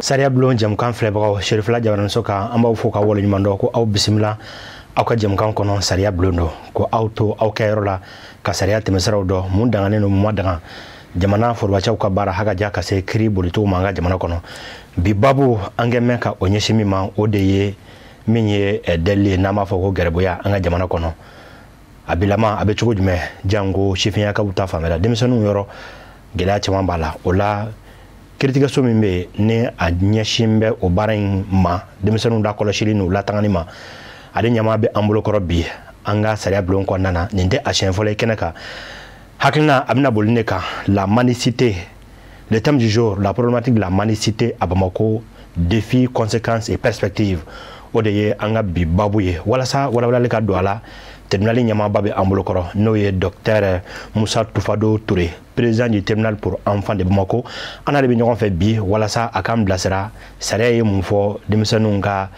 Sariya bulon jɛmukan filɛbagaw, Serifila Jabaraniso kan, an b'aw fo ka waleɲuman dɔn ko aw bisimila aw ka jɛmukan kɔnɔ sariya bulon dɔ, ko aw to aw kɛyɔrɔ la ka sariya tɛmɛsiraw dɔn, mun danganen don, mun ma danga, jamana forobacɛw ka baara hakaja ka se kiiri bolitogo ma an ka jamana kɔnɔ. Bi babu an kɛ mɛn ka o ɲɛsin min ma, o de ye min ye dɛli ye, n'an b'a fɔ ko gɛrɛboya an ka jamana kɔnɔ. A bilama a bɛ cogo jumɛn, janko sifinnakaw ta fanfɛla, denmisɛnninw yɔrɔ gɛlɛya caman b'a la. O la kiiritigɛso min bɛ yen ni a ɲɛsin bɛ o baara in ma, denmisɛnninw da kɔlɔsili n'u latangani ma, ale ɲɛmaa bɛ an bolokɔrɔ bi an ka sariya bulon kɔnɔna na. Nin tɛ a siɲɛ fɔlɔ ye kɛnɛ kan. Hakilina a bɛna boli ne kan, la mendicité, le thème du jour, la problématique de la mendicité à Bamako, défis, conséquences et perspectives. O de ye an ka bi babu ye. Walasa walawalali ka don a la, tribunal ɲɛmaaba bɛ an bolokɔrɔ, n'o ye docteur Musa Tufado Touré, président du tribunal pour enfants de Bamako. An n'ale bɛ ɲɔgɔn fɛ bi walasa a k'an bilasira sariya ye mun fɔ denmisɛnninw ka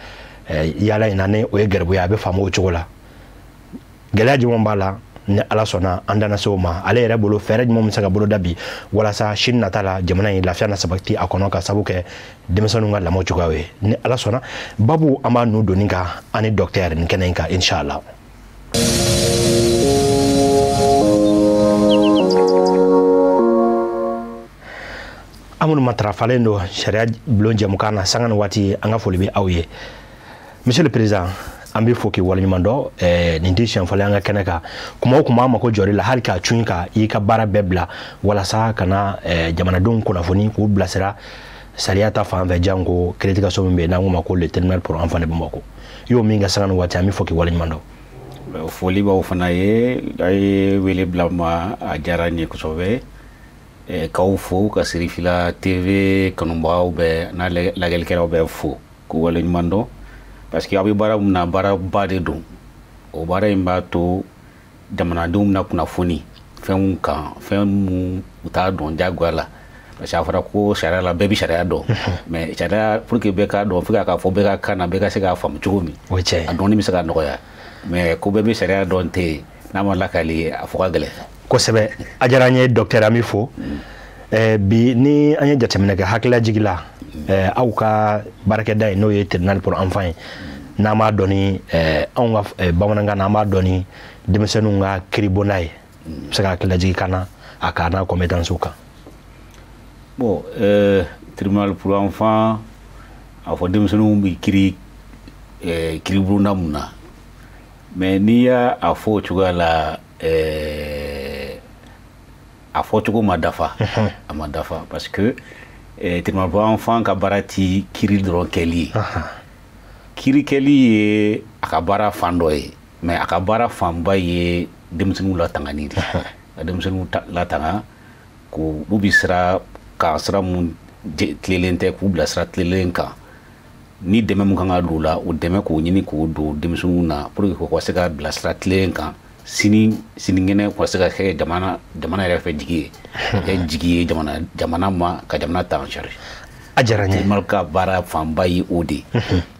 yaala in na, ni o ye garibuya, a bɛ faamu o cogo la, gɛlɛya jumɛn b'a la. Ni Ala sɔnna, an danna se o ma. Ale yɛrɛ bolo, fɛɛrɛ jumɛn bɛ se ka boloda bi walasa sini nata la jamana in lafiya na sabati a kɔnɔ, ka sabu kɛ denmisɛnninw ka lamɔ cogoyaw ye. Ni Ala sɔnna, babu an b'a nu donni kan ani docteur nin kɛnɛ in kan, inshallah. An minnu matarafalen don sariya bulon jɛmukan na sanga ni waati, an ka foli bɛ aw ye. Monsieur le président, an bɛ fo k'i waleɲuman dɔn. Nin tɛ siɲɛ fɔlɔ ye an ka kɛnɛ kan. Kuma o kuma an mako jɔr'i la, hali k'a cun ka i ka baara bɛɛ bila walasa ka na jamanadenw kunnafoni, k'u bilasira sariya ta fan fɛ, janko kiiritigɛso min bɛ yen n'an k'o ma ko le tribunal pour enfants de Bamako. I y'o min kɛ sanga ni waati, an bɛ fo k'i waleɲuman dɔn. Foli b'aw fana ye, a ye wele bila ma, a diyara n ye kosɛbɛ. K'aw fo ka Serifila TV kanubagaw bɛɛ n'a lajɛlikɛlaw bɛɛ fo k'u waleɲuman dɔn, parce que aw bɛ baara min na, baaraba de don. O baara in b'a to jamanadenw bɛna kunnafoni fɛnw kan, fɛn mun u t'a dɔn diyagoya la, parce que a fɔra ko sariya la bɛɛ bɛ sariya dɔn, mais sariya, pour que bɛɛ k'a dɔn, fo k'a fɔ bɛɛ ka kan na, bɛɛ ka se k'a faamu cogo min, a dɔnni bɛ se ka nɔgɔya. Mais ko bɛɛ bɛ sariya dɔn tɛ yen, n'a ma lakali, a fɔ ka gɛlɛn kosɛbɛ. A diyara an ye docteur, an bɛ fo. Bi ni an ye jateminɛ kɛ hakililajigi la, aw ka baarakɛda ye, n'o ye tribunal pour enfants ye, n'an b'a dɔn ni anw ka bamanankan na, an b'a dɔn ni denmisɛnninw ka kiiribonda ye, bɛ se ka hakililajigi kan na a k'a n'a compétence kan. Bon, tribunal pour enfants, a fɔ denmisɛnninw bɛ kiiri kiiribonda mun na, mais n'i y'a fɔ o cogoya la, a fɔcogo ma dafa, a ma dafa, parce que tribunal pour enfants ka baara ti kiiri dɔrɔn kɛli ye. Kiiri kɛli ye a ka baara fan dɔ ye, mais a ka baara fanba ye denmisɛnninw latangani de, ka denmisɛnninw latanga k'u bi sira kan, sira mun tilelen tɛ, k'u bila sira tilelen kan, ni dɛmɛ mun kan ka don u la, o dɛmɛ k'o ɲini k'o don denmisɛnninw na, pour que k'u ka se ka bila sira tilelen kan, sini sinikɛnɛ k'u ka se ka kɛ jamana yɛrɛ fɛ jigi ye, kɛ jigi ye jamana ma, ka jamana ta en charge. A diyara n ye. Tribunal ka baara fanba ye o de ye.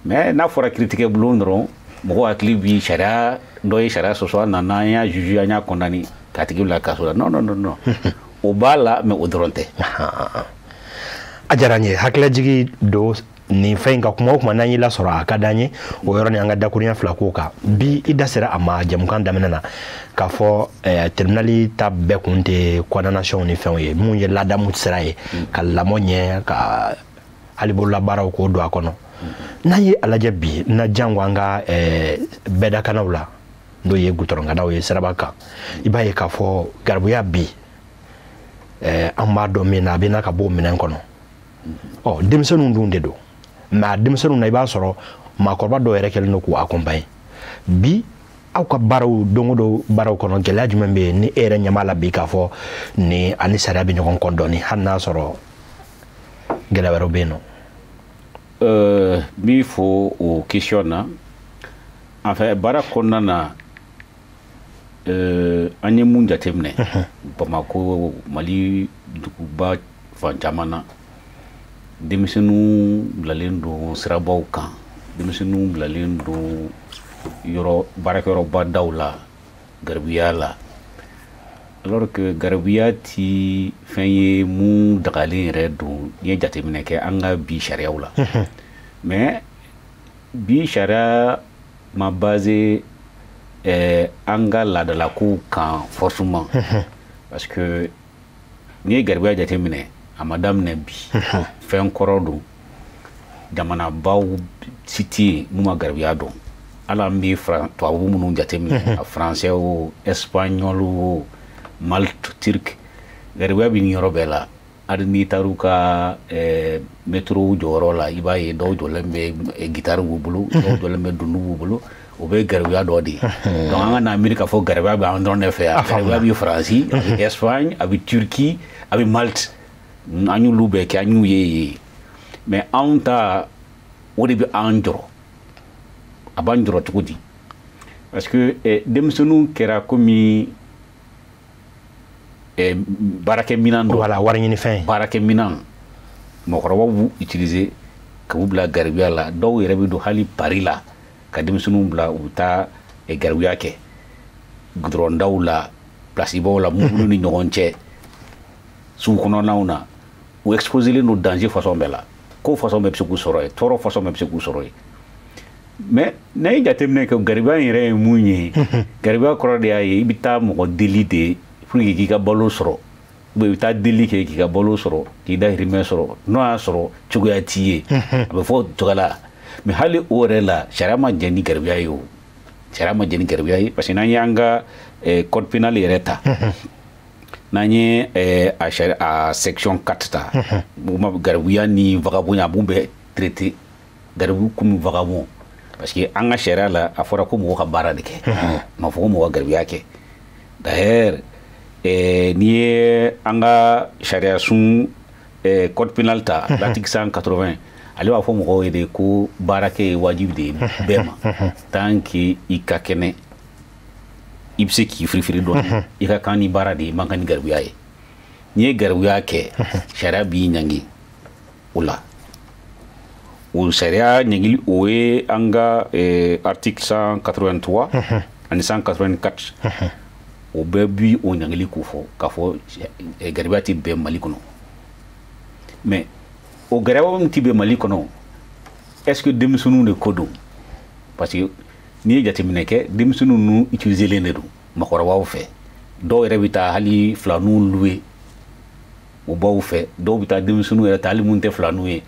Mais n'a fɔra kiiritigɛ bulon dɔrɔn, mɔgɔw hakili bi sariya dɔ ye sariya sɔsɔ, an nana, an y'a juge, an y'a condamné k'a tigi bila kaso la. Non, non, non, non, o b'a la, mais o dɔrɔn tɛ. A diyara n ye. Hakililajigi don nin fɛn in ka kuma o kuma n'an y'i lasɔrɔ, a ka d'an ye o yɔrɔ ni an ka dakuruɲɛ fila k'o kan. Bi i da sera a ma jɛmukan daminɛ na k'a fɔ tribunal ta bɛɛ kun tɛ condamnation ni fɛnw ye, mun ye ladamu sira ye, ka lamɔ ɲɛ, ka hali bololabaaraw k'o don a kɔnɔ. N'an ye a lajɛ bi na, jango an ka bɛɛdakanaw la, n'o ye gutɔrɔnkanaw ye siraba kan, i b'a ye k'a fɔ garibuya bi an b'a dɔn min na, a bɛ na ka bɔ o minɛn kɔnɔ. Ɔ denmisɛnninw dun de don, mais a denmisɛnninw na, i b'a sɔrɔ maakɔrɔba dɔw yɛrɛ kɛlen don k'u accompagner. Bi aw ka baaraw, don o don baaraw kɔnɔ, gɛlɛya jumɛn bɛ yen ni e yɛrɛ ɲɛ b'a la bi k'a fɔ ni ani sariya bɛ ɲɔgɔn kɔ dɔɔni, hali n'a sɔrɔ gɛlɛya wɛrɛw bɛ yen nɔ? N b'i fo o question na. En fait, baara kɔnɔna na, an ye mun jateminɛ Bamako, Mali duguba fan caman na, denmisɛnninw bilalen don sirabaw kan, denmisɛnninw bilalen don yɔrɔ baarakɛyɔrɔba daw la garibuya la. Alors que garibuya ti fɛn ye mun dagalen yɛrɛ don, n'i ye jateminɛ kɛ an ka bi sariyaw la. Mais bi sariya ma basé an ka laadalakow kan forcément, parce que n'i ye garibuya jateminɛ, a ma daminɛ bi, fɛn kɔrɔ don. Jamanabaw si tɛ yen mun ma garibuya dɔn. Hali an bɛ tubabu minnu jateminɛ, a français o, espagnol o, Malte, turc, garibuya bɛ nin yɔrɔ bɛɛ la. Hali n'i taar'u ka métro jɔyɔrɔ la, i b'a ye dɔw jɔlen bɛ, guitare b'u bolo, dɔw jɔlen bɛ, dunun b'u bolo, o bɛ garibuya dɔ de ye. Donc an ka n'a miiri k'a fɔ garibuya bɛ an dɔrɔn de fɛ yan. Garibuya bɛ Faransi, a bɛ Espagne, a bɛ Turquie, a bɛ Malte, an y'olu bɛɛ kɛ, an y'u ye yen. Mais anw ta, o de bɛ an jɔrɔ. A b'an jɔrɔ cogo di? Parce que denmisɛnninw kɛra komi baarakɛminɛn dɔ. Voilà, wari ɲini fɛn. Baarakɛminɛn, mɔgɔkɔrɔbaw b'u utiliser ka u bila garibuya la. Dɔw yɛrɛ bɛ don hali pari la ka denmisɛnninw bila u bɛ taa garibuya kɛ gudɔrɔndaw la, pilasibaw la, mobiliw ni ɲɔgɔn cɛ, sugu kɔnɔnaw na. U exposelen don danger façon bɛɛ la, ko façon bɛɛ bɛ se k'u sɔrɔ yen, tɔɔrɔ façon bɛɛ bɛ se k'u sɔrɔ yen. Mais n'a ye jateminɛ kɛ, garibuya in yɛrɛ ye mun ye? Garibuya kɔrɔ de y'a ye i bɛ taa mɔgɔ deli de pour que k'i ka balo sɔrɔ, ou bien i bɛ taa deli kɛ k'i ka balo sɔrɔ, k'i dahirimɛ sɔrɔ, n'o y'a sɔrɔ cogoya t'i ye, a bɛ fɔ o cogoya la. Mais hali o yɛrɛ la, sariya ma jɛn ni garibuya ye. O sariya ma jɛn ni garibuya ye, parce que n'an y'an ka code pénal yɛrɛ ta, n'an ye a sariya a section 4 ta, garibuya ni vagabond, a b'u bɛɛ traité, garibu komi vagabond. Parce que an ka sariya la, a fɔra ko mɔgɔ ka baara de kɛ, a ma fɔ ko mɔgɔ ka garibuya kɛ. D'ailleurs, n'i ye an ka sariya sun code pénal ta, l'article 180, ale b'a fɔ mɔgɔw ye de ko baarakɛ ye wajibi de ye bɛɛ ma, tant que i ka kɛnɛ, i bɛ se k'i firifiri dɔɔni, i ka kan ni baara de ye, i man kan ni garibuya ye. N'i ye garibuya kɛ, sariya b'i ɲangi o la. O sariya ɲangili, o ye an ka article 183 ani 184, o bɛɛ bi o ɲangili ko fɔ, k'a fɔ garibuya tɛ bɛn Mali kɔnɔ. Mais o garibuya min tɛ bɛn Mali kɔnɔ, est ce que denmisɛnninw de ko don? Parce que n'i ye jateminɛ kɛ, denmisɛnninw ninnu utiliselen de don mɔgɔkɔrɔbaw fɛ. Dɔw yɛrɛ bɛ taa hali filaninw louer o baw fɛ, dɔw bɛ taa denmisɛnninw yɛrɛ ta, hali mun tɛ filaninw ye,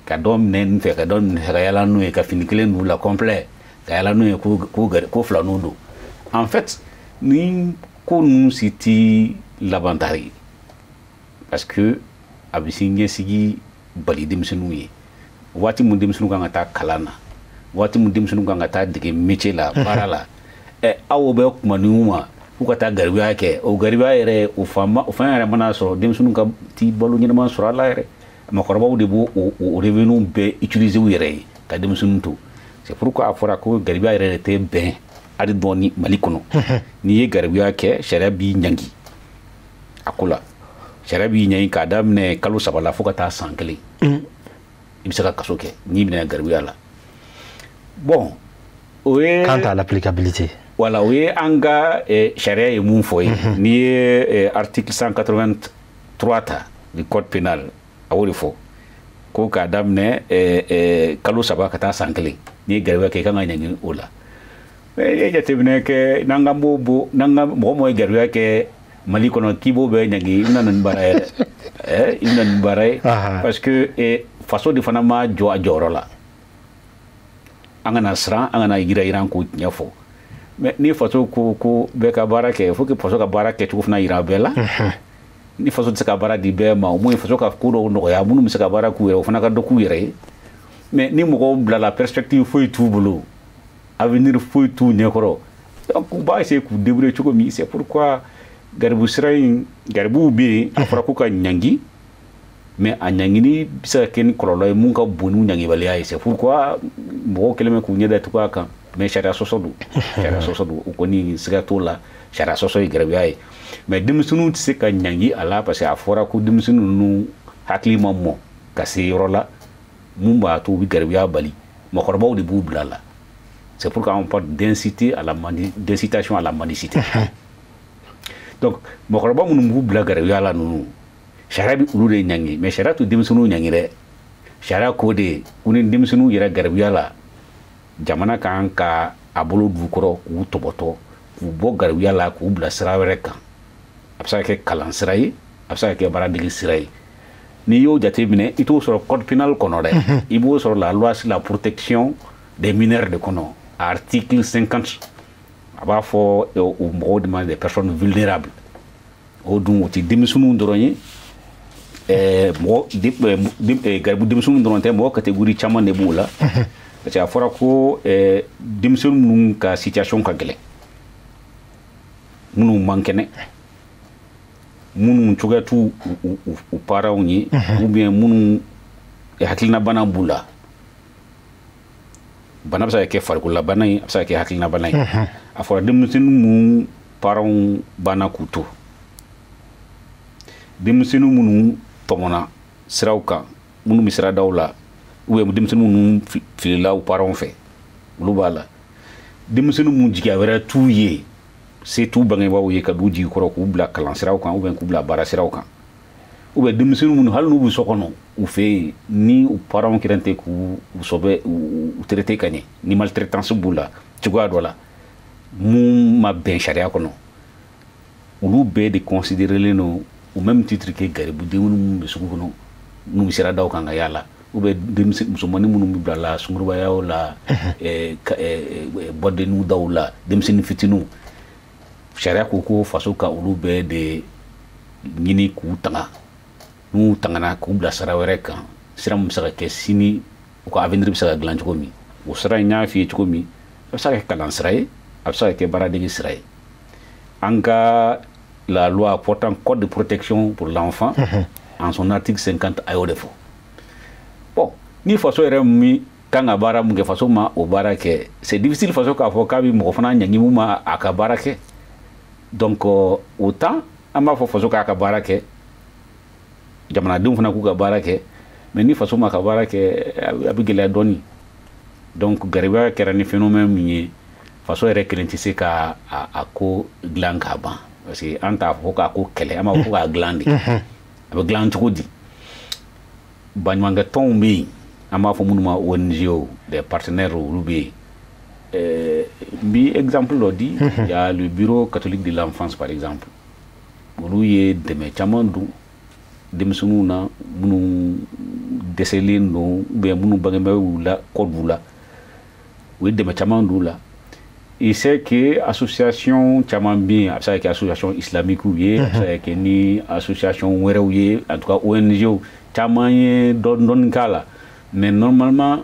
ka dɔ minɛ nin fɛ, ka dɔ minɛ, ka yala n'u ye, ka fini kelen d'u la complet, ka yala n'u ye ko filaninw don. En fait, ni ko ninnu si ti labanta ye, parce que a bɛ sini ɲɛsigi bali denmisɛnninw ye. Waati mun denmisɛnninw kan ka taa kalan na, waati mun denmisɛnninw kan ka taa dege métier la, baara la, ɛ aw bɛ kuma ni ma k'u ka taa garibuya kɛ. O garibuya yɛrɛ, o fan o fɛn yɛrɛ mana sɔrɔ, denmisɛnninw ka ti balo ɲɛnama sɔrɔ a la yɛrɛ. Mɔgɔkɔrɔbaw de b'o o revenu bɛɛ utiliser u yɛrɛ ye ka denmisɛnninw to. C'est pourquoi a fɔra ko garibuya yɛrɛ de tɛ bɛn hali dɔɔni Mali kɔnɔ. N'i ye garibuya kɛ, sariya b'i ɲangi a ko la. Sariya b'i ɲangi k'a daminɛ kalo 3 la fo ka taa san 1, i bɛ se ka kaso kɛ n'i minɛ garibuya la. Bon, o ye quant à l'applicabilité. Voilà, o ye an ka sariya ye mun fɔ ye. N'i ye article 183 ta du code pénal, a y'o de fɔ ko k'a daminɛ kalo 3 ka taa san 1, n'i ye garibuya kɛ, i kan ka ɲangi o la. Mais i ye jateminɛ kɛ, n'an ka b'o bo, n'an ka mɔgɔ mɔgɔ ye garibuya kɛ Mali kɔnɔ, k'i b'o bɛɛ ɲangi, i bɛna na ni baara ye dɛ, i bɛna ni baara ye, parce que faso de fana ma jɔ a jɔyɔrɔ la. An kana siran, an kana yira yiran k'o tiɲɛ fɔ. Mais ni faso ko ko bɛɛ ka baara kɛ, faut que faso ka baara kɛcogo fana yira bɛɛ la. Ni faso tɛ se ka baara di bɛɛ ma, au moins faso ka ko dɔw nɔgɔya minnu bɛ se ka baara k'u yɛrɛ, o fana ka dɔ k'u yɛrɛ ye. Mais ni mɔgɔw bilala, perspective foyi t'u bolo, avenir foyi t'u ɲɛkɔrɔ, donc u b'a essayer k'u débrouiller cogo min. C'est pourquoi garibu sira in, garibuw bɛ yen, a fɔra ko ka ɲangi, mais a ɲangini bɛ se ka kɛ ni kɔlɔlɔ ye mun ka bon n'u ɲangibaliya ye. C'est pourquoi mɔgɔw kɛlen bɛ k'u ɲɛ datugu a kan. Mais sariya sɔsɔ don, sariya sɔsɔ don, o kɔni siga t'o la. Sariya sɔsɔ ye garibuya ye, mais denmisɛnninw tɛ se ka ɲangi a la, parce que a fɔra ko denmisɛnnin ninnu hakili ma mɔ ka se yɔrɔ la mun b'a to u bɛ garibuya bali. Mɔgɔkɔrɔbaw de b'u bila la. C'est pourquoi on parle d'inciter à la d'incitation à la mendicité. Donc mɔgɔkɔrɔba minnu b'u bila garibuya la ninnu, sariya bɛ olu de ɲangi, mais sariya t'u denmisɛnninw ɲangi dɛ. Sariya ko de ko ni denmisɛnninw yɛrɛ garibuya la, jamana kan ka a bolo d'u kɔrɔ k'u tɔbɔtɔ, k'u bɔ garibuya la, k'u bila sira wɛrɛ kan. A bɛ se ka kɛ kalan sira ye, a bɛ se ka kɛ baaradege sira ye. N'i y'o jateminɛ, i t'o sɔrɔ code pénal kɔnɔ dɛ, i b'o sɔrɔ la loi sur la protection des mineurs de kɔnɔ, article 50. A b'a fɔ o mɔgɔw de ma des personnes vulnérables. O dun, o ti denmisɛnninw dɔrɔn ye, mɔgɔ garibu denmisɛnninw dɔrɔn tɛ, mɔgɔ catégorie caman de b'o la. Parce que a fɔra ko denmisɛnnin minnu ka situation ka gɛlɛn, minnu man kɛnɛ, minnu cogoya t'u u parents ye, ou bien minnu hakilinabana b'u la. Bana bɛ se ka kɛ farikololabana ye, a bɛ se ka kɛ hakilinabana ye. A fɔra denmisɛnnin minnu parents banna k'u to, denmisɛnnin minnu tɔmɔna siraw kan, minnu bɛ siradaw la, ou bien denmisɛnnin minnu filila u parents fɛ, olu b'a la. Denmisɛnnin minnu jigiya wɛrɛ t'u ye, se t'u bangebaaw ye ka d'u jigi kɔrɔ k'u bila kalansiraw kan, ou bien k'u bila baarasiraw kan, ou bien denmisɛnnin minnu hali n'u bɛ so kɔnɔ u fɛ yen, ni u parents kɛlen tɛ k'u sɔbɛ, u traiter ka ɲɛ, ni maltraitance b'u la cogoya dɔ la mun ma bɛn sariya kɔnɔ, olu bɛɛ de considérélen don au même titre que garibudenw minnu bɛ sugu kɔnɔ, minnu bɛ siradaw kan ka yaala, ou bien denmisɛn musomanin minnu bɛ bila la sunkurubayaw la, boîte de nuit daw la, denmisɛnnin fitininw. Sariya ko ko faso ka olu bɛɛ de ɲini k'u tanga. N'u tangana, k'u bila sira wɛrɛ kan, sira min bɛ se ka kɛ sini u ka avenir bɛ se ka dilan cogo min. O sira in, y'a f'i ye cogo min, a bɛ se ka kɛ kalan sira ye, a bɛ se ka kɛ baaradege sira ye. An ka la loi portant code de protection pour l'enfant, en son article 50, a y'o de fɔ. Bon, ni faso yɛrɛ min kan ka baara mun kɛ, faso ma o baara kɛ, c'est difficile faso k'a fɔ k'a bɛ mɔgɔ fana ɲangi mun ma a ka baara kɛ. Donc autant an b'a fɔ faso k'a ka baara kɛ, jamanadenw fana k'u ka baara kɛ, mais ni faso ma ka baara kɛ, a bɛ gɛlɛya dɔɔni. Donc garibuya kɛra ni phénomène min ye, faso yɛrɛ kelen tɛ se ka a ko dilan k'a ban, parce que an t'a fɔ k'a ko kɛlɛ, an b'a fɔ k'a dilan de. A bɛ dilan cogo di? Baɲumankɛ tɔnw bɛ yen, an b'a fɔ minnu ma ONG, des partenaires, olu bɛ yen. N bi exemple dɔ di: il y a le Bureau catholique de l'enfance, par exemple. Olu ye dɛmɛ caman don denmisɛnninw na minnu dɛsɛlen don, ou bien minnu bangebaaw y'u la kɔ d'u la, u ye dɛmɛ caman don u la. Il sait que association caman bɛ yen, a bɛ se ka kɛ association islamique ye, a bɛ se ka kɛ ni association wɛrɛw ye, en tout cas ONG caman ye dɔɔni dɔɔni k'a la. Mais normalement,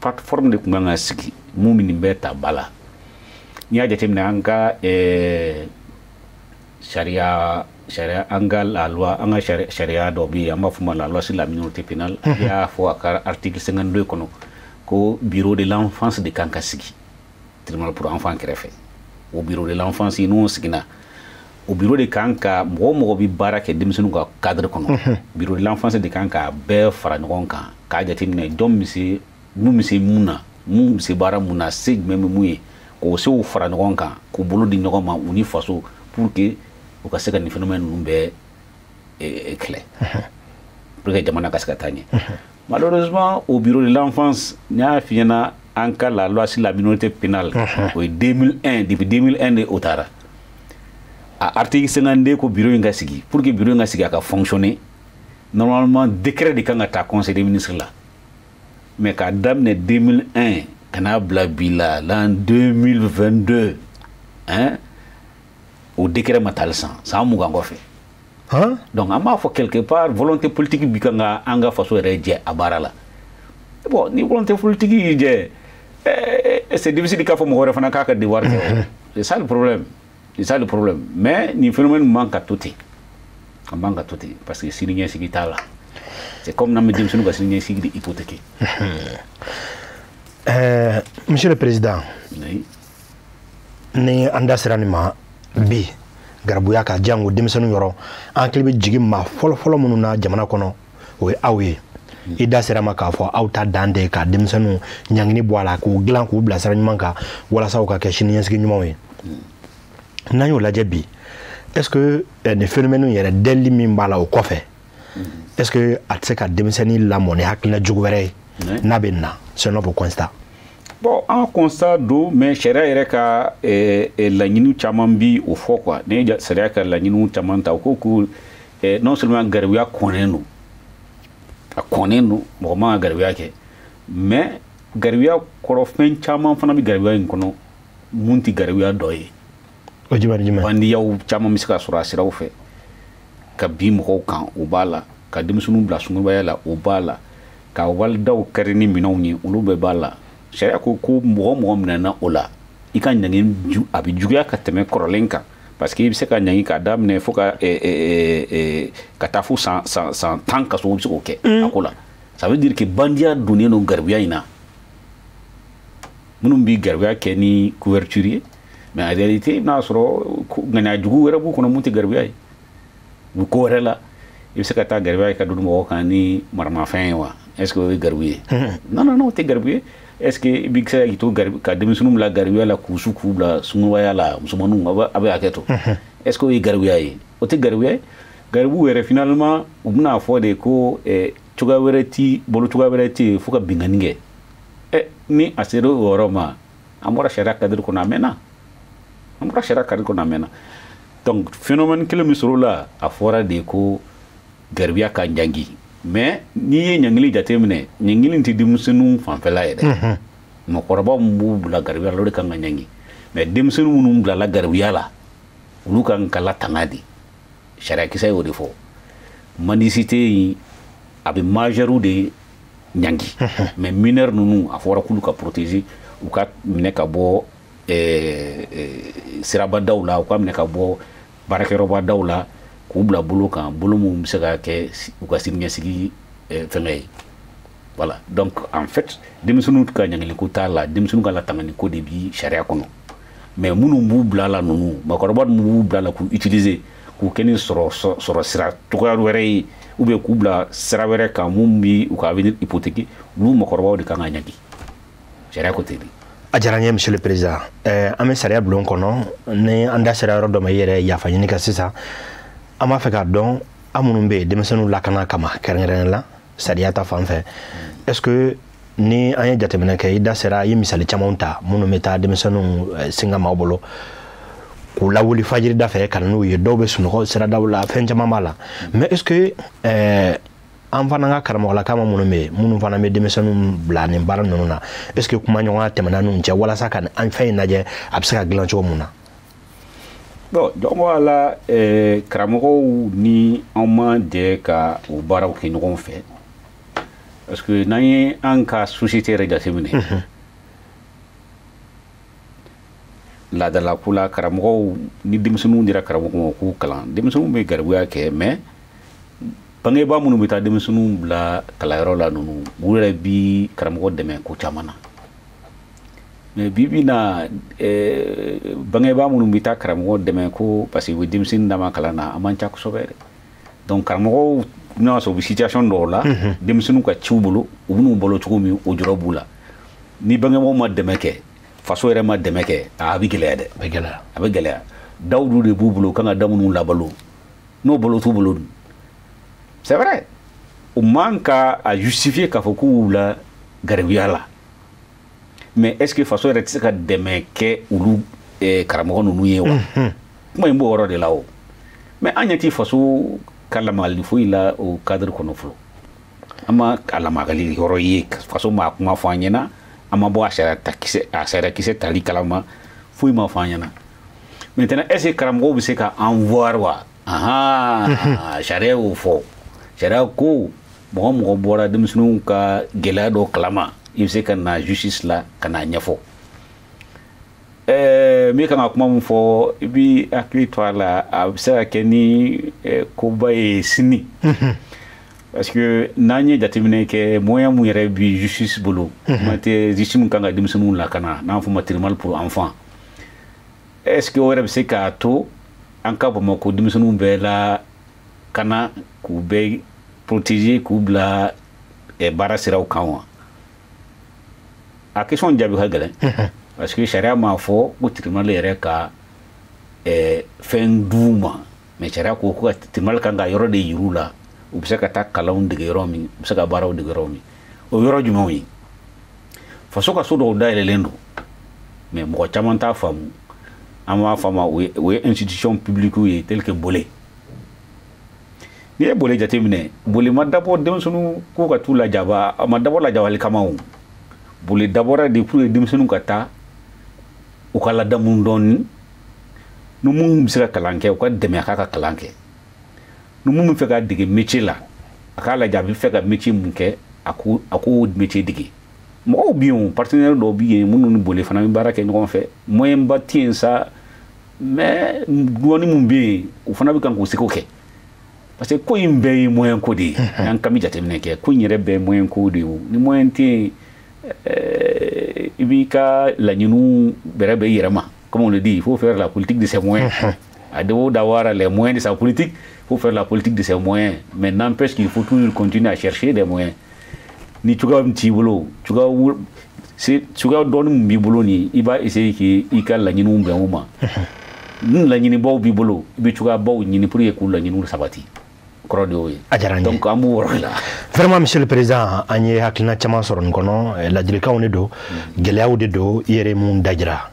plateforme de tun kan ka sigi mun bɛ nin bɛɛ ta ba la. N'i y'a jateminɛ, an ka sariya, an ka la loi, an ka sariya dɔ bɛ yen, an b'a fɔ ma la loi sur la minorité pénale, i y'a fɔ a ka article 52 kɔnɔ ko bureau de l'enfance de kan ka sigi tribunal pour enfant kɛrɛfɛ. O bureau de l'enfance, n'o siginna, o bureau de kan ka mɔgɔ o mɔgɔ bɛ baara kɛ denmisɛnninw ka cadre kɔnɔ, bureau de l'enfance de kan ka bɛɛ fara ɲɔgɔn kan k'a jateminɛ jɔn bɛ se mun, bɛ se mun na, mun bɛ se baara mun na, se jumɛn bɛ mun ye, k'o sew fara ɲɔgɔn kan, k'u bolo di ɲɔgɔn ma, u ni faso, pour que u ka se ka nin phénomène ninnu bɛɛ kɛlɛ, pour que jamana ka se ka taa ɲɛ. Malheureusement, au bureau de l'enfance, n y'a f'i ɲɛna, an ka la loi sur la minorité pénale, o ye 2001, depuis 2001 de o taara. A article 52 ko bureau in ka sigi. Pour que bureau in ka sigi, a ka fonctionner, normalement décret de kan ka ta conseil des ministres la. Mais k'a daminɛ 2001 ka n'a bila bi la, l'an 2022, hein, o décret ma tali san 20 kɔfɛ. Donc an b'a fɔ quelque part volonté politique bi kan ka an ka faso yɛrɛ jɛ a baara la. Bon, ni volonté politique y'i jɛ, c'est difficile k'a fɔ mɔgɔ wɛrɛ fana k'a ka devoir kɛ. C'est ça le problème, c'est ça le problème. Mais nin phénomène man ka to ten, a man ka to ten, parce que sini ɲɛsigi t'a la. C'est comme n'an bɛ denmisɛnninw ka sini ɲɛsigi de hypothéquer. Monsieur le président, oui. Ni an da sera nin ma bi, garibuya ka jango denmisɛnninw yɔrɔ, an hakili bɛ jigin maa fɔlɔfɔlɔ minnu na jamana kɔnɔ, o ye aw ye. I da sera ma k'a fɔ aw ta dan tɛ ka denmisɛnninw ɲangini bɔ a la, k'u dilan, k'u bila sira ɲuman kan, walasa u ka kɛ siniɲɛsigi ɲumanw ye. N'an y'o lajɛ bi, Est-ce que nin phénomène yɛrɛ dɛli min b'a la o kɔfɛ, est-ce que a tɛ se ka denmisɛnnin lamɔ ni hakilina jugu wɛrɛ ye n'a bɛ na, selon vos constats? Bon, an constat don, mais sariya yɛrɛ ka laɲiniw caman bi o fɔ quoi. Ni ye sariya ka laɲiniw caman ta, o ko ko non seulement garibuya kɔnnen don, a kɔnnen don, mɔgɔ man ka garibuya kɛ, mais garibuya kɔrɔ fɛn caman fana bɛ garibuya in kɔnɔ mun tɛ garibuya dɔ ye. O jumɛn ni jumɛn? Bandiyaw caman bɛ se ka sɔrɔ a siraw fɛ, ka bin mɔgɔw kan, o b'a la, ka denmisɛnninw bila sungurubaya la, o b'a la, ka walidaw kari ni minɛnw ye, olu bɛɛ b'a la. Sariya ko ko mɔgɔ mɔgɔ minɛna o la, i ka ɲangi a bɛ juguya ka tɛmɛ kɔrɔlen kan, parce que i bɛ se ka ɲangi k'a daminɛ fo ka taa fo san 10 kaso, o bɛ se k'o kɛ a ko la. Ça veut dire que bandiya donnen don garibuya in na. Minnu bɛ garibuya kɛ ni couverture ye, mais en réalité i bɛna sɔrɔ ŋaniya jugu wɛrɛ b'u kɔnɔ mun tɛ garibuya ye. U bɛ ko wɛrɛ la. I bɛ se ka taa garibuya ka don mɔgɔw kan ni maramafɛn ye wa? Est-ce que o ye garibu ye? Non, non, non, o tɛ garibu ye. Est-ce que i bɛ se k'i to ka denmisɛnninw bila garibuya la k'u su k'u bila sunkurubaya la, musomaninw a bɛ hakɛ to? Est-ce que o ye garibuya ye? O tɛ garibuya ye. Garibu yɛrɛ finalement u bɛna fɔ de ko cogoya wɛrɛ ti bolo, cogoya wɛrɛ tɛ yen fo ka binkanni kɛ. Ni a sera o yɔrɔ ma, an bɔra sariya cadre kɔnɔ a mɛnna. An bɔra sariya cadre kɔnɔ a mɛnna. Donc phénomène kelen min sɔrɔ o la, a fɔra de ko garibuya ka ɲangi. Mais n'i ye ɲangili jateminɛ, ɲangili tɛ denmisɛnninw fanfɛla ye dɛ. Mɔgɔkɔrɔba min b'u bila garibuya la, o de kan ka ɲangi. Mais denmisɛnnin minnu bilala garibuya la, olu kan ka latanga de. Sariyakisɛ y'o de fɔ. Mendicité in a bɛ majeurw de ɲangi, mais mineur ninnu a fɔra k'olu ka protéger, u ka minɛ ka bɔ sirabadaw la, u ka minɛ ka bɔ baarakɛyɔrɔbadaw la, k'u bila bolo kan, bolo mun bɛ se ka kɛ u ka siniɲɛsigi fɛngɛ ye. Voilà, donc en fait denmisɛnninw ka ɲangiliko t'a la, denmisɛnninw ka latanganiko de bi sariya kɔnɔ. Mais minnu b'u bila la ninnu, mɔgɔkɔrɔba minnu b'u bila la k'u utiliser, k'u kɛ ni sɔrɔ sira cogoya wɛrɛ ye, ou bien k'u bila sira wɛrɛ kan mun bi u ka avenir hypothéquer, olu mɔgɔkɔrɔbaw de kan ka ɲangi. Sariya ko ten de. A diyara n ye, monsieur le président. An bɛ sariya bulon kɔnɔ, ni an da sera yɔrɔ dɔ ma, i yɛrɛ yafa ɲini ka sisan. An b'a fɛ k'a dɔn, an minnu bɛ yen denmisɛnninw lakana kama kɛrɛnkɛrɛnnen la sariya ta fan fɛ, est-ce que ni an ye jateminɛ kɛ, i da sera, i ye misali camanw ta minnu bɛ taa denmisɛnninw singa maaw bolo k'u lawuli fajiri da fɛ ka na n'u ye, dɔw bɛ sunɔgɔ siradaw la, fɛn caman b'a la. Mais est-ce que an fana ka karamɔgɔlakama minnu bɛ yen, minnu fana bɛ denmisɛnninw bila nin baara ninnu na, est-ce que kumaɲɔgɔnya tɛmɛna n'u cɛ walasa ka an fɛn in lajɛ a bɛ se ka dilan cogo mun na? Bon, jɔn la, karamɔgɔw ni anw ma jɛ ka o baaraw kɛ ɲɔgɔn fɛ, parce que n'an ye an ka société yɛrɛ jateminɛ, laadalako la, karamɔgɔw ni denmisɛnninw dira karamɔgɔw ma k'u kalan, denmisɛnninw bɛ garibuya kɛ, mais bangebaa minnu bɛ taa denmisɛnninw bila kalanyɔrɔ la ninnu, u yɛrɛ bi karamɔgɔ dɛmɛ ko caman na. Mais bi bi na, bangebaa minnu bɛ taa karamɔgɔ dɛmɛ ko parce que u bɛ denmisɛnnin dama kalan na, a man ca kosɛbɛ dɛ. Donc karamɔgɔw n'a sɔrɔ u bɛ situation dɔw la, denmisɛnninw ka ciw bolo, u bɛn'u balo cogo min, o jɔrɔ b'u la. Ni bangebaaw ma dɛmɛ kɛ, faso yɛrɛ ma dɛmɛ kɛ, a bɛ gɛlɛya dɛ. A bɛ gɛlɛya. Dawudu de b'u bolo, u kan ka da minnu labalo, n'o balo t'u bolo dun. C'est vrai, o man ka a justifier k'a fɔ k'u b'u bila garibuya la. Mais est-ce que faso yɛrɛ tɛ se ka dɛmɛ kɛ olu karamɔgɔ ninnu ye wa? Kuma in b'o yɔrɔ de la o. Mais an ɲɛ tɛ faso ka lamagali foyi la o cadre kɔnɔ fɔlɔ. An ma a lamagali yɔrɔ ye, faso ma kuma fɔ an ɲɛna, an ma bɔ a sariya kisɛ tali kalama, foyi ma fɔ an ɲɛna. Maintenant est-ce que karamɔgɔw bɛ se ka an voir wa? Ahan, sariya y'o fɔ. Sariya ko mɔgɔ mɔgɔ bɔra denmisɛnninw ka gɛlɛya dɔ kalama, i bɛ se ka na justice la ka n'a ɲɛfɔ. Min kan ka kuma min fɔ, i b'i hakili to a la, a bɛ se ka kɛ ni koba ye sini. Parce que n'an ye jateminɛ kɛ, moyen mun yɛrɛ bi justice bolo, kuma tɛ justice min kan ka denmisɛnninw lakana, n'an fɔ ma tribunal pour enfants, est-ce que o yɛrɛ bɛ se k'a to an ka Bamakɔ denmisɛnninw bɛɛ lakana, k'u bɛɛ protéger, k'u bila baara siraw kan wa? A question jaabi ka gɛlɛn, parce que sariya m'a fɔ ko tribunal yɛrɛ ka fɛn d'u ma, mais sariya ko ko ka tribunal kan ka yɔrɔ de yir'u la, u bɛ se ka taa kalanw dege yɔrɔ min, u bɛ se ka baaraw dege yɔrɔ min. O yɔrɔ jumɛnw ye? Faso ka so dɔw dayɛlɛlen don, mais mɔgɔ caman t'a faamu. An b'a fɔ a ma, o ye institution publique ye, tel que Bole. N'i ye Bole jateminɛ, Bole ma dabɔ denmisɛnninw ko ka t'u lajaba, a ma dabɔ lajabali kama o. Bole dabɔra de pour que denmisɛnninw ka taa u ka ladamu dɔɔni, ni mun bɛ se ka kalan kɛ, u ka dɛmɛ a k'a ka kalan kɛ, ni mun bɛ fɛ ka dege métier la, a k'a lajɛ a bɛ fɛ ka métier mun kɛ, a k'o métier dege. Mɔgɔw bɛ yen o, partenaire dɔw bɛ yen minnu ni Bole fana bɛ baara kɛ ɲɔgɔn fɛ, moyen ba tɛ yen sa, mais dɔɔni mun bɛ yen, u fana bɛ kan k'u seko kɛ. Parce que ko in bɛɛ ye moyen ko de ye. N'an kan bɛ jateminɛ kɛ, ko in yɛrɛ bɛɛ ye moyen ko de ye o. Ni moyen tɛ yen, i b'i ka laɲiniw bɛrɛ bɛn i yɛrɛ ma. Comme on le dit, il faut faire la politique de ses moyens. À défaut d'avoir les moyens de sa politique, il faut faire la politique de ses moyens. Mais n'empêche qu'il faut toujours continuer à chercher des moyens. Ni cogoya min t'i bolo, cogoya dɔɔni min b'i bolo nin, i b'a essayer k'i ka laɲiniw bɛn o ma. Ni laɲinibaw b'i bolo, i bɛ cogoyabaw ɲini pour que k'u laɲiniw sabati. Kɔrɔ de y'o ye. A diyara n ye. Donc an b'o yɔrɔ de la. Vraiment, monsieur le président, an ye hakilina caman sɔrɔ nin kɔnɔ. Ladilikanw de don, gɛlɛyaw de don, i yɛrɛ ye mun dajira.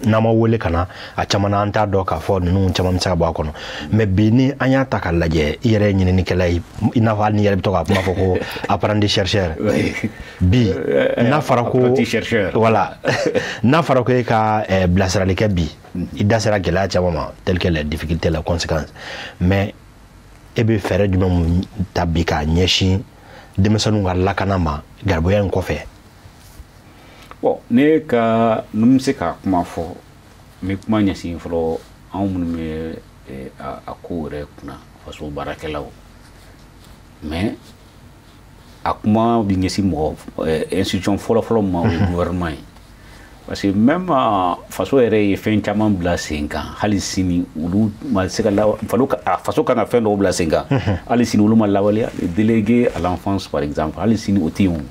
N'an ma wele ka na a caman na, an t'a dɔn k'a fɔ ninnu caman bɛ se ka bɔ a kɔnɔ. Mais bi ni an y'a ta k'a lajɛ, i yɛrɛ ye ɲininikɛla ye, i n'a fɔ hali n'i yɛrɛ bɛ to k'a kuma fɔ ko apprenti chercheur. Bi n'a fɔra ko voilà, n'a fɔra ko e ka bilasirali kɛ bi, i da sera gɛlɛya caman ma, tel que les difficultés, les conséquences, mais e bɛ fɛɛrɛ jumɛn ta bi k'a ɲɛsin denmisɛnninw ka lakana ma garibuya in kɔfɛ? Bon, ne ka n bɛ se ka kuma fɔ, n bɛ kuma ɲɛsin fɔlɔ anw minnu bɛ a ko yɛrɛ kunna, faso baarakɛlaw. Mais a kuma bɛ ɲɛsin mɔgɔ institution fɔlɔ-fɔlɔ ma, o ye gouvernement ye. Parce que même faso yɛrɛ ye fɛn caman bila sen kan, hali sini olu ma se ka faso kan ka fɛn dɔw bila sen kan, hali sini olu ma lawaleya. Délégué à l'enfance par exemple, hali sini o tɛ yen.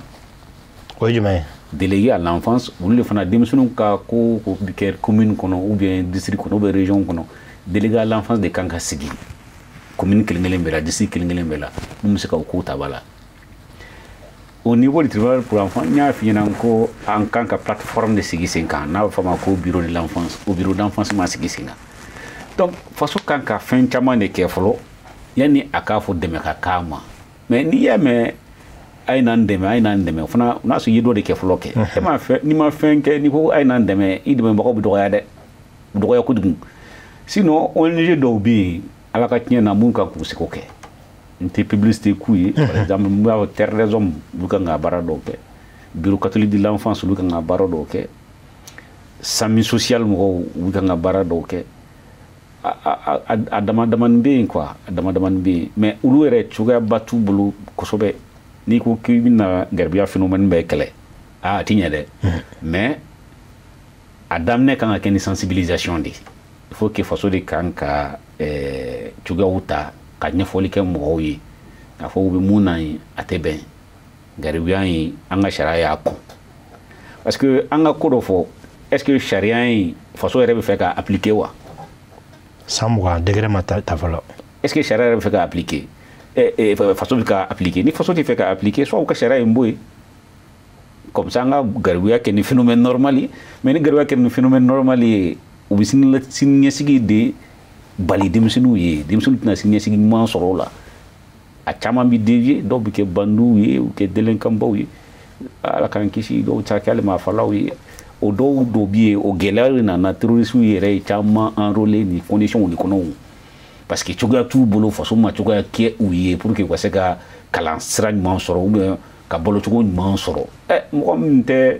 O ye jumɛn ye? Délégué à l'enfance, olu de fana denmisɛnninw ka ko bɛ kɛ commune kɔnɔ ou bien district kɔnɔ ou bien région kɔnɔ, délégué à l'enfance de kan ka sigi commune kelen kelen bɛɛ la, district kelen kelen bɛɛ la, mun bɛ se ka o kow ta ba la. Au niveau du tribunal pour enfants, n y'a f'i ɲɛna ko an kan ka plateforme de sigi sen kan, n'a bɛ fɔ a ma ko bureau de l'enfance, o bureau d'enfance ma sigi sen kan. Donc faso kan ka fɛn caman de kɛ fɔlɔ yanni a k'a fɔ dɛmɛ ka k'a ma. Mais n'i y'a mɛn a ye n'an dɛmɛ, a ye n'an dɛmɛ, o fana n'a sɔrɔ i ye dɔ de kɛ fɔlɔ kɛ. E ma fɛn, n'i ma fɛn kɛ, n'i ko a ye n'an dɛmɛ, i dɛmɛbagaw bɛ dɔgɔya dɛ, u bɛ dɔgɔya kojugu. Sinon ONG dɔw bɛ yen, Ala ka tiɲɛ na, mun kan k'u seko kɛ. N tɛ publicité k'u ye. Par exemple, n b'a fɔ Terre des Hommes, olu kan ka baara dɔw kɛ. Bureau catholique de l'enfance, olu kan ka baara dɔw kɛ. Sami social mɔgɔw, olu kan ka baara dɔw kɛ. A dama damani bɛ yen quoi, a dama damani bɛ yen, mais olu yɛrɛ cogoyaba t'u bolo kosɛbɛ. N'i ko k'i bɛna garibuya phénomène bɛɛ kɛlɛ, a ti ɲɛ dɛ. Mais a daminɛ kan ka kɛ ni sensibilisation de ye. Il faut que faso de kan ka cogoyaw ta ka ɲɛfɔli kɛ mɔgɔw ye k'a fɔ u bɛ mun na yen, a tɛ bɛn garibuya in, an ka sariya y'a kɔn. Parce que an ka ko dɔ fɔ, est ce que sariya in faso yɛrɛ bɛ fɛ ka appliquer wa? San 20 degré ma ta fɔlɔ. Est ce que sariya yɛrɛ bɛ fɛ ka appliquer? Faso bɛ ka appliquer? Ni faso tɛ fɛ ka appliquer, soit u ka sariya in bɔ yen, comme ça an ka garibuya kɛ ni phénomène normal ye. Mais ni garibuya kɛ ni phénomène normal ye, u bɛ sini ɲɛsigi de bali denmisɛnninw ye. Denmisɛnninw tɛna sini ɲɛsigi ɲuman sɔrɔ o la. A caman bɛ dévier, dɔw bɛ kɛ bandiw ye, u kɛ délinquantbaw ye, Ala k'an kisi, dɔw ta kɛ hali maafalaw ye. O dɔw dɔw bɛ yen, o gɛlɛya de nana terroristes yɛrɛ ye caman enrôler nin conditions de kɔnɔ, parce que cogoya t'u bolo, faso ma cogoya kɛ u ye pour que u ka se ka kalan sira ɲuman sɔrɔ ou bien ka balocogo ɲuman sɔrɔ. Mɔgɔ min tɛ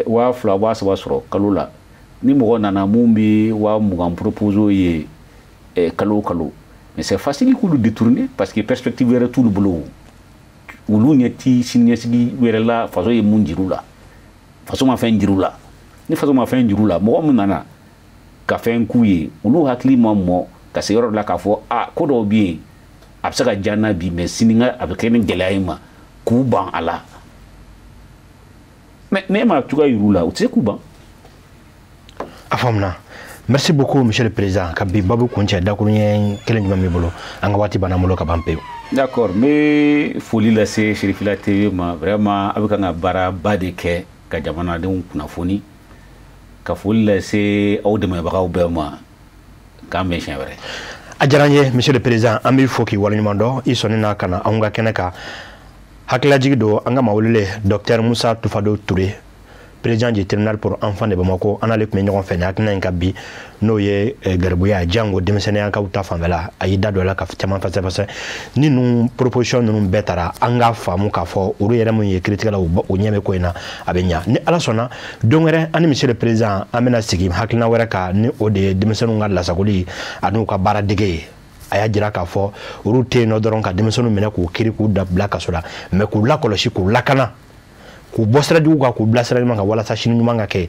2000, 3000 sɔrɔ kalo la, ni mɔgɔ nana mun bɛ 20.000 proposer ye kalo o kalo, mais c'est facile k'olu détourner, parce que perspective wɛrɛ t'olu bolo. Olu ɲɛ ti siniɲɛsigi wɛrɛ la. Faso ye mun jir'u la? Faso ma fɛn jir'u la. Ni faso ma fɛn jir'u la, mɔgɔ min nana ka fɛn k'u ye, olu hakili ma mɔ ka se yɔrɔ dɔ la k'a fɔ a ko dɔw bɛ yen, a bɛ se ka diya n na bi, mais sini a bɛ kɛ ni gɛlɛya ye ma k'u ban a la. Mais n'e ma cogoya yir'u la, u tɛ se k'u ban. A faamuna. Merci beaucoup, monsieur le président. Ka bi babu kuncɛ, dakuruɲɛ kelen jumɛn b'i bolo? An ka waati banna an bolo ka ban pewu. D'accord, n bɛ foli lase Cherifila TV ma. Vraiment, a bɛ kan ka baaraba de kɛ ka jamanadenw kunnafoni. Ka foli lase aw dɛmɛbagaw bɛɛ ma. K'an bɛn siɲɛ wɛrɛ. A diyara n ye, monsieur le président. An b'i fo k'i waleɲuman dɔn i sɔnni na ka na anw ka kɛnɛ kan. Hakililajigi don, an ka maa welelen, docteur Musa Tufado Ture, président du tribunal pour enfants de Bamako, an n'ale tun bɛ ɲɔgɔn fɛ nin hakilina in ka bi, n'o ye garibuya jango denmisɛnninya kaw ta fanfɛla. A y'i da don a la ka caman fɛsɛfɛsɛ. Ni ninnu proposition ninnu bɛɛ tara, an k'a faamu k'a fɔ olu yɛrɛ mun ye kiiritigɛlaw, u ɲɛ bɛ ko in na, a bɛ ɲa. Ni Ala sɔnna, don wɛrɛ, an ni monsieur le président, an bɛna sigi hakilina wɛrɛ kan, ni o de ye denmisɛnninw ka lasagoli ani u ka baara dege ye. A y'a jira k'a fɔ olu tɛ yen nɔ dɔrɔn ka denmisɛnninw minɛ k'u kiiri k'u bila kaso la, mais k'u lakɔlɔsi, k'u lakana, k'u bɔ sira jugu kan, k'u bila sira ɲuman kan, walasa sini ɲuman ka kɛ.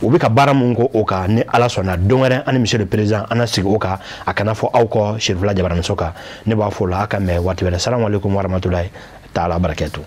U bɛ ka baara mun kɛ o kan, ni Ala sɔnna, don wɛrɛ, an ni monsieur le président, an na sigi o kan. A kana fɔ aw kɔ Cherifila jabaraniso kan. Ne b'a fɔ o la, a ka mɛn waati wɛrɛ. Salamu aleykum warahmatulahi taala barakatu.